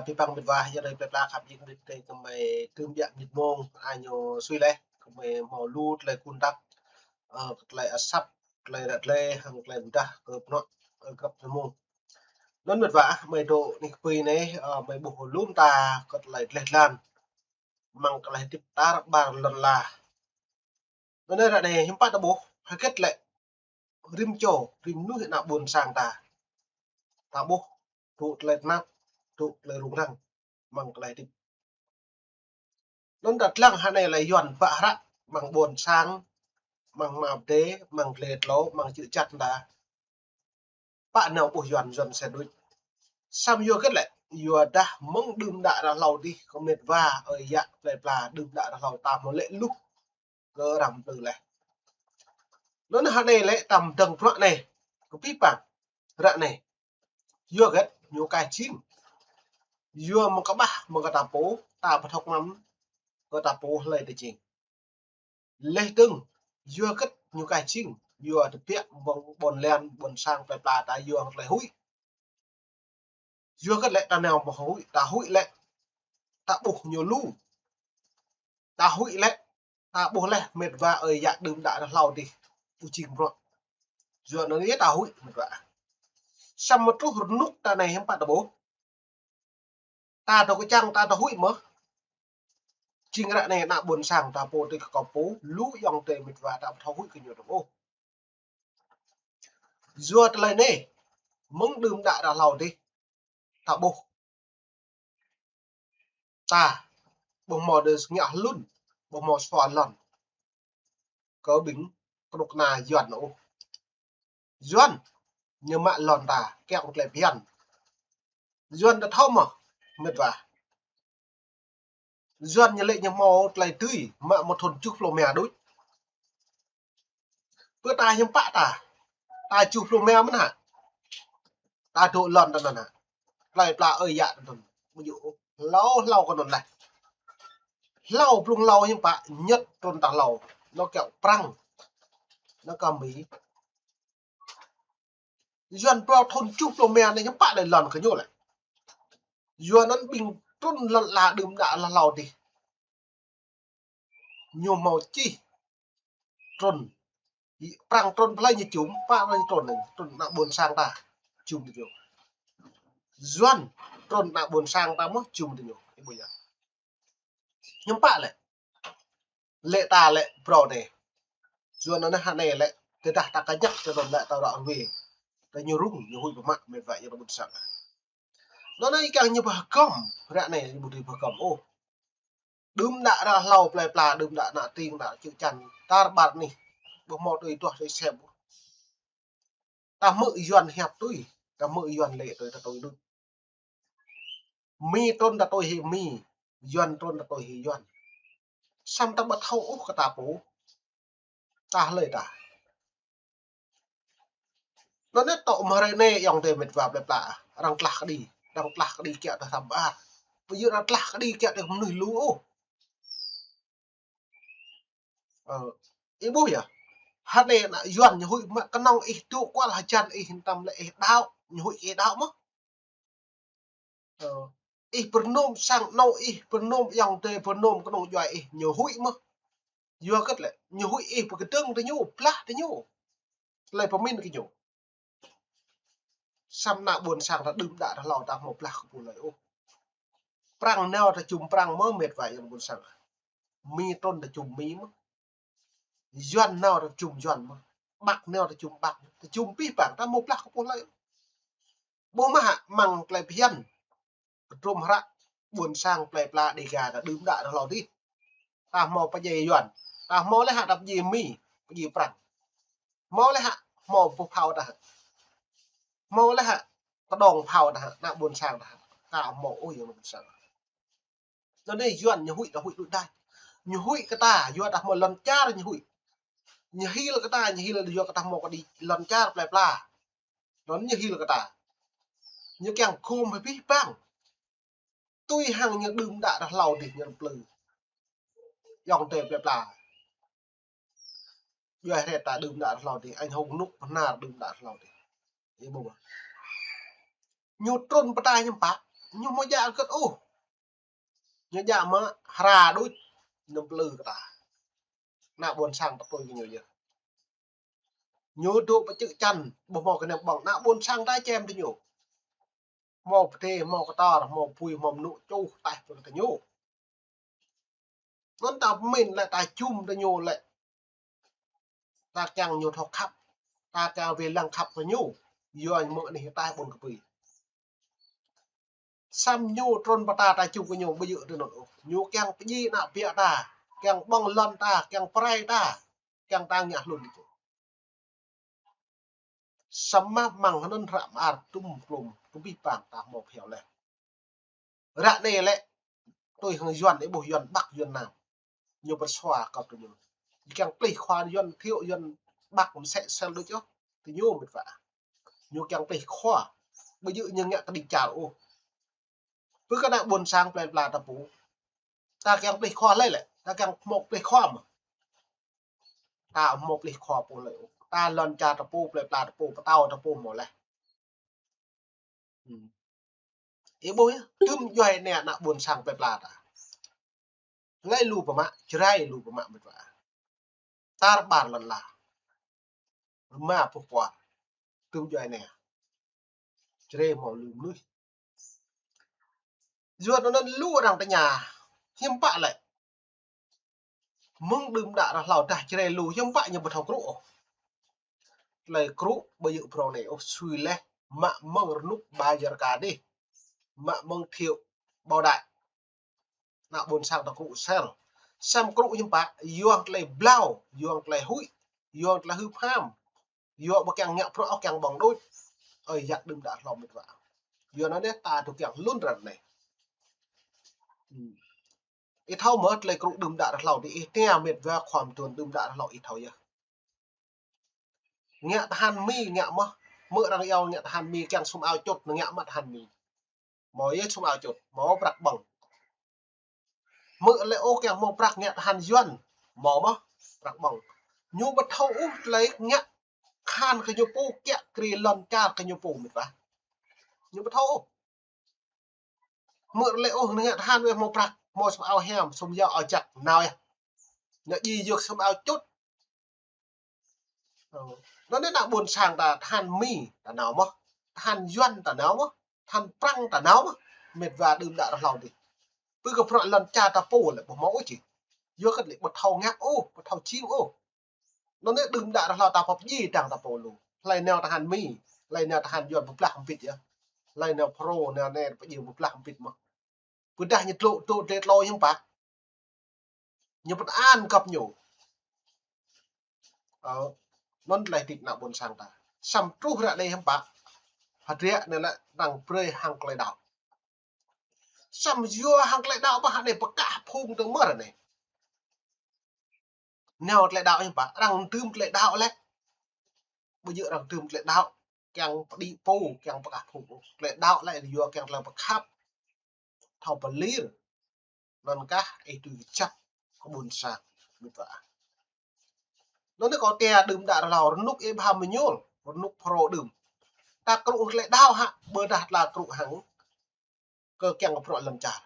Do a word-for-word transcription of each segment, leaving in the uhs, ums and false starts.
Pơpă met wa, yua anai plơi pla khăp jing đĭ tê kơmơi tơm biă mĭt mông, añô sui leh, kơmơi hmâo lu tơlơi kơnang đăp, ơ, tơlơi asăp, tơlơi ră glai, hăng tơlơi pơdah kơ pơnŏ, ơ, găp mông. Anŭn met wa, mơi dŏ anih kơpui anai, ơ, mơi ƀuh lŏm ta kơ tơlơi gleh glan, mơ̆ng tơlơi hơdip tar ƀar lŏn la. Anŭn ră anai hiư̆m pă ta ƀuh, hơget lĕ rĭm čô, rĭm mơnuih ană ƀôn sang ta. Ta ƀuh, dŏ tơlơi tơnap, dŏ tơlơi rŭng răng, mơ̆ng tơlơi hơdip. Anŭn ta lăng hơnai lĕ Yuan ƀă hră, mơ̆ng ƀôn sang, mơ̆ng mă pơdai, mơ̆ng glai tlô, mơ̆ng čư̆ čăt ta. Pă nao ƀuh Yuan, Yuan sĕ đôč. Samơ̆ yua hơget lĕ, yua dah mơ̆ng đưm đă ră hlâo adih, kơ met wa, ơi yă, plơi pla, đưm đă ră hlâo ta hmâo lĕ luh kơ arăng plư leh. Anŭn hơnai lĕ tăm dơ̆ng bruă anai, kơ pơpă ră anai. Yua hơget ñu kai jing. Yua mơ̆ng kơƀah mơ̆ng kơ ta pô, ta pơthâo mơ̆n, kơ ta pô hlơi ta jing. Leh dơ̆ng, yua hơget ñu kai jing, yua tơbiă mơ̆ng ƀôn lan, ƀôn sang plơi pla ta yua tơlơi huĭ. Yua hơget lĕ ta nao mă huĭ, ta huĭ lĕ, ta ƀuh ñu lu. Ta huĭ lĕ, ta ƀuh leh met wa ơi yă đưm đă ră hlâo adih, ƀu jing bruă. Yua anŭn yơh ta huĭ met wa. Samơ̆ truh rơnŭk ta anai hiư̆m pă ta ƀuh. Ta dŏ kơčăng ta dŏ huĭ mơ̆. Jing ră anai ană ƀôn sang ta pô tui kơ kâo pô, lu ayŏng adơi met wa ta ƀu thâo huĭ kơ ñu dơ̆ng ôh. Yua tơlơi anai, mơ̆ng đưm đă ră hlâo adih, ta ƀuh. Ta, ƀu hmâo đơi ngă hlŭn, ƀu hmâo sua lŏn. Kơ ƀing kơnuk kơna Yuan ôh. Yuan, ñu mă lŏn ta, kiăng tơlơi phiăn. Yuan ta thâo mơ̆, met wa. Yuan ñu lĕ ñu hmâo tơlơi tui, mă mơ̆ thun tơjuh pluh rơma đôč. Pơ ta hiư̆m pă ta, ta tơjuh pluh rơma mơ̆n hă. Ta dŏ lŏn ta anŭn hă. Plơi pla ơi yă ta anŭn. Ƀu djơ̆ ôh. Hlâo hlâo kơ anŭn leh. Hlâo blung hlâo hiư̆m pă, Nhật trŭn ta hlâo. Anŭn kiăng Prăng. Anŭn kơ Mi. Yuan phrâo thun tơjuh pluh rơma anai hiư̆m pă lĕ lŏn kơ ñu lĕ. Yua anŭn ƀing trŭn lŏn la đưm đă ră hlâo adih. Ñu hmâo čih trŭn. Prăng trŭn pơlai ñu čum, pă pơlai ñu trŭn anai, trŭn ană ƀôn sang ta. Čum tơ ñu. Yuan trŭn ană ƀôn sang ta mơ̆ čum tơ ñu. Ih ƀuh yơh. Hiư̆m pă lĕ. Lĕ ta lĕ phrâo anai. Yuan anŭn hơnai lĕ, tơdah ta kơñăk tơ anŭn lĕ ta ră ruai. Ta ñu rŭng, ñu huĭ pơmă, met wa ayŏng adơi ƀôn sang. Anŭn anai kiăng ñu pơhơgŏm, ră anai ñu ƀu dưi pơhơgŏm ôh. Đưm đă ră hlâo plơi pla, đưm đă ană tring, đă čư̆ čan, tar ƀar anih. Ƀu hmâo tui duah tui sem ôh. Ta hmư̆ Yuan hiăp tui, ta hmư̆ Yuan lĕ tui, ta tui đôč. Mi trŭn ta tui hĭ Mi, Yuan trŭn ta tui hĭ Yuan. Samơ̆ ta ƀu thâo ôh kơ ta pô. Ta hlơi ta. Anŭn anai tŏ mơ̆ hrơi anai ayŏng adơi met wa plơi pla. Arăng tlah kơđi, arăng tlah kơđi kiăng tơ hrăm ƀar. Ƀu djơ̆ arăng tlah kơđi kiăng tơ mơnuih lu ôh. Ơ, ih ƀuh yơh. Hơnai ană Yuan ñu huĭ mă kơnơ̆ng ih dŏ kual hơjăn ih hiư̆m tăm lĕ ih đaŏ, ñu huĭ ih đaŏ mơ̆. Ơ, ih pơrơnôm sang anŏ ih, pơrơnôm ayŏng adơi, pơrơnôm kơnung djuai ih, ñu huĭ mơ̆. Yua hơget lĕ, ñu huĭ ih pơkơdơ̆ng tơ ñu, blah tơ ñu. Tơlơi pơmĭn kơ ñu. Samơ̆ ană ƀôn sang ta đưm đă ră hlâo ta hmâo blah kơ pô hlơi ôh. Prăng nao ta čum Prăng mơ̆ met wa ayŏng ƀôn sang. Mi trŭn ta čum Mi mơ̆. Yuan nao ta čum Yuan mơ̆. Ƀăk nao ta čum Ƀăk. Ta čum abih bang ta hmâo blah kơ pô hlơi ôh. Ƀuh mơ̆ hă mơ̆ng tơlơi phiăn. Kơdrôm hră ƀôn sang plơi pla Dêga ta đưm đă ră hlâo adih. Ta hmâo pơdjai Yuan. Ta hmâo lĕ hă ta pơdjai Mi, pơdjai Prăng. Hmâo lĕ hă, hmâo boh phao ta hă. Hmâo lĕ hă, kơdŏng phao ta hă, ană ƀôn sang ta hă. Ta hmâo ôh ayŏng ƀôn sang. Anŭn anai Yuan ñu huĭ ta huĭ đôč đač. Ñu huĭ kơ ta, yua ta hmâo lŏn čar ñu huĭ. Ñu hil kơ ta, ñu hil yua kơ ta hmâo kơđi lŏn čar plơi pla. Anŭn ñu hil kơ ta. Ñu kiăng gum abih bang. Tui hăng ñu đưm đă ră hlâo adih ñu plư. Ayŏng adơi plơi pla. Djuai hrĕ ta đưm đă ră hlâo adih, anh hùng nŭk pơhnar đưm đă ră hlâo adih. Ih ƀuh mơ̆. Ñu trŭn pơtă hiư̆m pă. Ñu hmâo djă hơget ôh. Ñu djă mă hra đôč, ñu plư kơ ta. Ană ƀôn sang ta tui kơ ñu yơh. Ñu dŏ pơ čư̆ čan, ƀu hmâo kơnơ̆ng ƀơ̆ng. Ană ƀôn sang ta čem tơ ñu. Hmâo pơdê, hmâo kơtor, hmâo apui, hmâo mơnŭ čuh taih pơ kơ ñu. Anŭn ta pơmĭn lĕ ta jum tơ ñu lĕ. Ta kiăng ñu thâo khăp. Ta kiăng wai lăng khăp kơ ñu. Yua ñu mơ̆ng anih ataih ƀôn kơpui. Samơ̆ ñu trŭn pơ ta, ta jum kơ ñu ƀu djơ̆ tui anŭn ôh. Ñu kiăng pơdjai ană ƀiă ta, kiăng ƀơ̆ng lŏn ta, kiăng pơrai ta, kiăng ta ngă hlŭn tơ ñu. Samơ̆ mơ̆ng anŭn ră mơar tum klum, kơ abih bang ta hmâo phiao laih. Ră anai lĕ, tui hăng Yuan, ih ƀuh Yuan Bắc, Yuan Nam. Ñu pơsua kơ tơ ñu. Ñu kiăng plih khua Yuan Thiệu, Yuan Bắc mơsĕ sel đôč yơh. Tơ ñu mĕt wa. Ñu kiăng plih khua. Ƀu djơ̆ ñu ngă kơđi čar ôh. Pơ kơ ană ƀôn sang plơi pla ta pô. Ta kiăng plih khua lơi lĕ. Ta kiăng hmâo plih khua mơ̆. Ta hmâo plih khua pô lơi ôh. Ta lŏn čar ta pô, plơi pla ta pô, pơtao ta pô hmâo laih. Hmm. Ih ƀuh yơh, tơm djuai anai ană ƀôn sang plơi pla ta. Hlơi lu pơmă, Jrai lu pơmă mĕt wa. Tar ƀar lŏn ala. Rơma pluh puar. Tơm djuai anai. Jrai hmâo lu mơnuih. Yua anŭn lu arăng tơña. Hiư̆m pă lĕ. Mơ̆ng đưm đă rơhlâo dah Jrai lu hiư̆m pă ñu ƀu thâo krŭ ôh. Tơlơi krŭ ƀu djơ̆ prŏng anai ôh, sui laih mă mơ̆ng rơnŭk Bajaraka dih. Mă mơ̆ng Thiệu Bảo Đại. Ană ƀôn sang ta krŭ sel. Samơ̆ krŭ hiư̆m pă, yua tơlơi blao, yua tơlơi huĭ, yua tơlơi hưp ham. Yua ƀu kiăng ngă bruă ôh, kiăng ƀơ̆ng đôč. Ơi yă đưm đă rơhlâo mĕt wa. Yua anŭn dêh ta tŭ kiăng hlŭn ră anai. Hmm. Ih thâo mơ̆ tơlơi krŭ đưm đă rơhlâo dih, ih tơña mĕt wa khua mơtuan đưm đă rơhlâo ih thâo yơh. Ngă tơhan Mi ngă mơ̆, mơ̆ arăng iâu ngă tơhan Mi kiăng sum ao čŭt ngă mă tơhan Mi. Hmâo yơh sum ao čŭt, hmâo prăk ƀơ̆ng. Mơ̆ lĕ ôh kiăng hmâo prăk ngă tơhan Yuan, hmâo mơ̆ prăk ƀơ̆ng. Ñu ƀu thâo ôh tơlơi ngă khan kơ ñu pô kiă kriê lŏn čar kơ ñu pô mĕt wa. Ñu ƀu thâo ôh. Mơ̆ lĕ ôh ngă tơhan wơ̆t hmâo prăk, hmâo sum ao hiam, sum yao ao jăk, nao yơh. Ngă djai yua sum ao čŭt. Ơ. Anŭn ană ƀôn sang ta tơhan Mi, ta nao mơ̆. Tơhan Yuan ta nao mơ̆. Tơhan Prăng ta nao mơ̆. Mĕt wa đưm đă rơhlâo dih. Pơ kơ bruă lŏn čar ta pô lĕ ƀu hmâo ôh či. Yua kơ lĕ ƀu thâo ngă ôh, ƀu thâo jing ôh. Anŭn anai đưm đă rơhlâo ta pơdjai dăng ta pô lu. Hlơi nao tơhan Mi, hlơi nao tơhan Yuan pơblah hơbĭt yơh. Hlơi nao Phrô, nao anai pơdjai pơblah hơbĭt mơ̆. Pơdah ñu tlŏ, tlŏ, tlŏ, tlŏ hiư̆m pă. Ñu pơtơan găp ñu. Ơ, anŭn tơlơi hơdip ană ƀôn sang ta. Samơ̆ truh ră anai hiư̆m pă. Hơdră anai lĕ arăng brơi hăng tơlơi đaŏ. Samơ̆ yua hăng tơlơi đaŏ ƀă hă anai pơkă phung tơmơ̆r anai. Nao tơlơi đaŏ hiư̆m pă, arăng tơm tơlơi đaŏ lĕ. Ƀu djơ̆ arăng tơm tơlơi đaŏ, kiăng pơđĭ pô, kiăng pơkă phung. Tơlơi đaŏ lĕ yua kiăng tơlơi pơkhăp. Thâo pơlir. Anŭn kah ih tui kơjăp kơ ƀôn sang. Mĕt wa. Anŭn anai kâo tơña đưm đă rơhlâo rơnŭk ih ƀu ham mơñul, rơnŭk Phrô đưm. Ta krŭ tơlơi đaŏ hă, ƀôdah ta krŭ hăng kơ kiăng kơ bruă lŏn čar.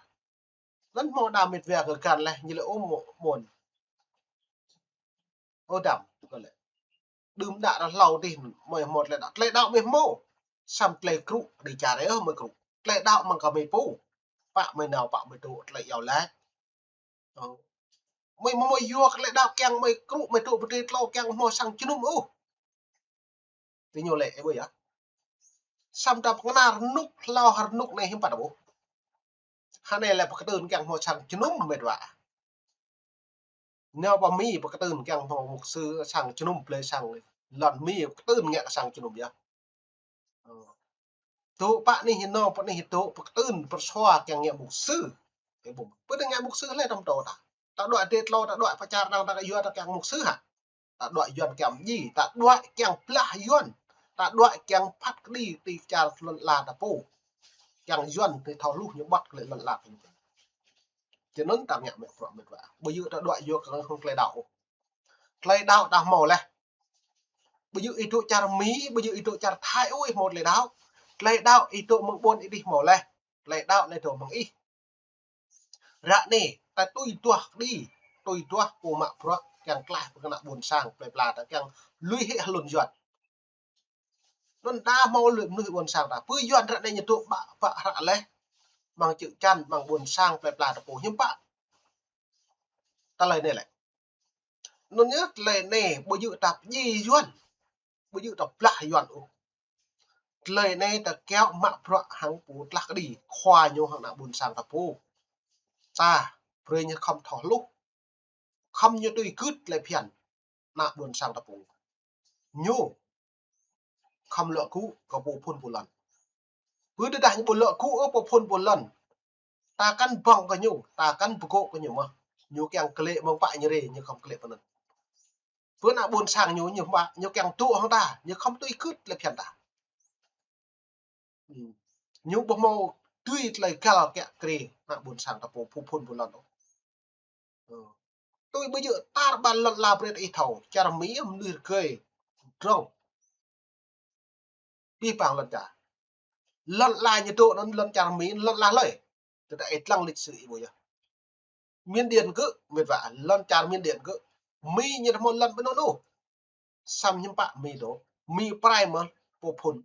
Anŭn hmâo đa mĕt wa kơ găn laih, ñu lĕ ôh mơ̆ ƀôn. Ơ đăm, kơ lĕ. Đưm đă rơhlâo dih, mơi hmâo tơlơi đaŏ. Tơlơi đaŏ mơi hmâo. Samơ̆ tơlơi krŭ, đĭ čar ih mơi krŭ. Tơlơi đaŏ mơ̆ng kơ mơi pô. Pă mơi nao, pă mơi dŏ, tơlơi iâu laĭ. Ơ. Mơi hmâo mơi yua kơ tơlơi đaŏ kiăng mơi krŭ, mơi dŏ pơdrê tlâo kiăng hmâo sang jơnum ôh. Tơ ñu lĕ, ih ƀuh yơh. Samơ̆ ta pơkơnar rơnŭk, hlâo hơr rơnŭk anai hiư̆m pă ta ƀuh. Hă anai lĕ pơkơtưn kiăng hmâo sang jơnum mĕt wa. Nao pơ Mi pơkơtưn kiăng hmâo mục sư sang jơnum blơi sang lŏn Mi pơkơtưn ngă kơ sang jơnum yơh. Ơ. Dŏ pă anih nao pơ anih dŏ pơkơtưn pơsua kiăng ngă mục sư. Ih ƀuh. Pơkơtưn ngă mục sư hlơi tăm tơ ta. Ta đuaĭ dêh tlâo, ta đuaĭ pơ čar arăng, ta đuaĭ Yuan, ta kiăng mục sư hă. Ta đuaĭ Yuan kiăng mơdjai, ta đuaĭ kiăng blah Yuan. Ta đuaĭ kiăng phat kơđi ti čar lŏn ala ta pô. Kiăng Yuan ti thâo hluh ñu ƀăt kơ lĕ lŏn ala ta pô. Tui anŭn ta ngă mĕt wa, mĕt wa. Ƀu djơ̆ ta đuaĭ yua kơ hăng tơlơi đaŏ ôh. Tơlơi đaŏ ta hmâo laih. Ƀu djơ̆ ih dŏ čar Mi, ƀu djơ̆ ih dŏ čar Thái ôh ih hmâo tơlơi đaŏ. Tơlơi đaŏ ih dŏ mơ̆ng ƀôn ih đih hmâo laih. Tơlơi đaŏ anai dŏ mơ̆ng ih. Ră anai, ta tui duah kơđi, tui duah pô mă bruă, kiăng klaih pơkơnă ƀôn sang, plơi pla ta kiăng lui hĭ hlŭn Yuan. Anŭn ta hmâo lui mơnuih ƀôn sang ta. Pơ Yuan ră anai ñu dŏ ƀă, ƀă hră laih. Mơ̆ng čư̆ čan, mơ̆ng ƀôn sang, plơi pla ta pô hiư̆m pă. Tơlơi anai lĕ. Anŭn yơh tơlơi anai, ƀu djơ̆ ta pơdjai Yuan. Ƀu djơ̆ ta blah Yuan ôh. Tơlơi anai ta kiaŏ mă bruă hăng pô tlaih kơđi, khua ñu hăng ană ƀôn sang ta pô. Ta, brơi ñu khŏm thâo hluh. Khŏm ñu tui gưt tơlơi phiăn ană ƀôn sang ta pô. Ñu khŏm lŏ gŭ kơ pô phŭn pô lŏn. Pơ tơdah ñu ƀu lŏ gŭ ôh pô phŭn pô lŏn. Ta kăn ƀơ̆ng kơ ñu, ta kăn pơgŏ kơ ñu mơ̆n. Ñu kiăng klĕ mơ̆ng pă ñu rê, ñu khŏm klĕ pơ anŭn. Pơ ană ƀôn sang ñu, ñu mă, ñu kiăng dŏ hăng ta, ñu khŏm tui gưt tơlơi phiăn ta. Ư. Ñu ƀu hmâo tui tơlơi găl kiă kriê ană ƀôn sang ta pô, pô phŭn pô lŏn ôh. Ư. Tui ƀu djơ̆ tar ƀar lŏn ala brơi ta ih thâo, čar Mi mơnuih rơgơi, drŏng. Pih pang lŏn čar. Lŏn ala ñu dŏ anŭn lŏn čar Mi, lŏn ala hlơi. Tơdah ih lăng lịch sử ih ƀuh yơh. Miến Điện gơ̆, mĕt wa, lŏn čar Miến Điện gơ̆. Mi ñu ƀu hmâo lŏn ƀơi anŭn ôh. Samơ̆ hiư̆m pă Mi dŏ. Mi pơrai mơ̆n pô phŭn.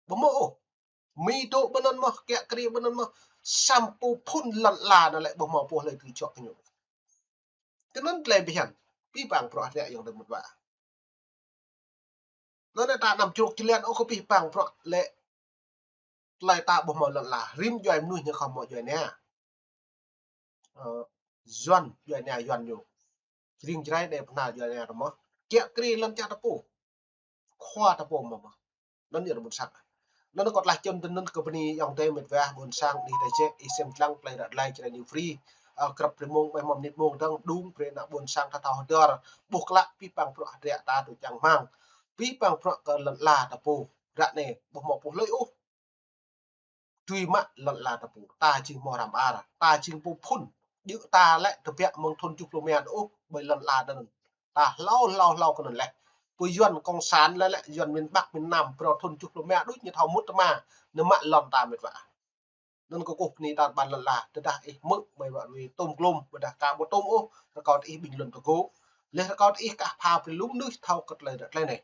Ƀu hmâo ôh. Mi dŏ ƀơi anŭn mơ̆n, kiă kriê ƀơi anŭn mơ̆n. Samơ̆ pô phŭn lŏn ala anŭn lĕ ƀu hmâo pô hlơi tui čŏk kơ ñu. Kơ anŭn tơlơi phiăn. Pih pang bruă ră ayŏng adơi mĕt wa. Anŭn ta anăm čruk čơlen ôh kơ pih pang bruă lĕ tơlơi ta ƀu hmâo lŏn ala. Rĭm djuai mơnuih ñu khŏm hmâo djuai ania. Ơ, Yuan, djuai ania Yuan ñu. Jring Jrai đe pơhna djuai ania ta mơ̆n. Kiă kriê lŏn čar ta pô. Khua ta pô mơ̆n mơ̆n. Anŭn yơh ƀôn sang. Anŭn kâo tlaih čun tui anŭn kơ bơni ayŏng adơi mĕt wa ƀôn sang đih ta jĕ, ih sem lăng plei ră tơlơi Jrai New Free. Ơ, krăp brơi mông, ƀơi mông mơnit mông dơ̆ng, đung brơi ană ƀôn sang ta thâo hơdơr. Ƀuh klă pih pang bruă ră ta dŏ čang hmang. Pih pang bruă kơ lŏn ala ta pô. Ră anai, ƀu hmâo pô hlơi ôh. Tui mă lŏn ala ta pô. Ta jing hmâo răm ar. Ta jing pô phŭn. Djơ̆ ta lĕ tơbiă mơ̆ng thŭn tơjuh pluh rơma ôh. Ƀơi lŏn ala ta anŭn. Ta hlâo, hlâo, hlâo kơ anŭn laih. Pô Yuan cộng sản lĕ, lĕ Yuan miền Bắc, miền Nam, phrâo thŭn tơjuh pluh rơma đôč ñu thâo mŭt tơma. Ñu mă lŏn ta mĕt wa. Anŭn kâo kơkuh bơni tar ƀar lŏn ala, tơdah ih hmư̆ ƀai ƀă rui tôm glôm, ƀôdah ka ƀu tôm ôh, rơkâo ih bình luận tơgŭ. Laih rơkâo ih kah pha brơi lu mơnuih thâo kơ tơlơi ră tơlơi anai.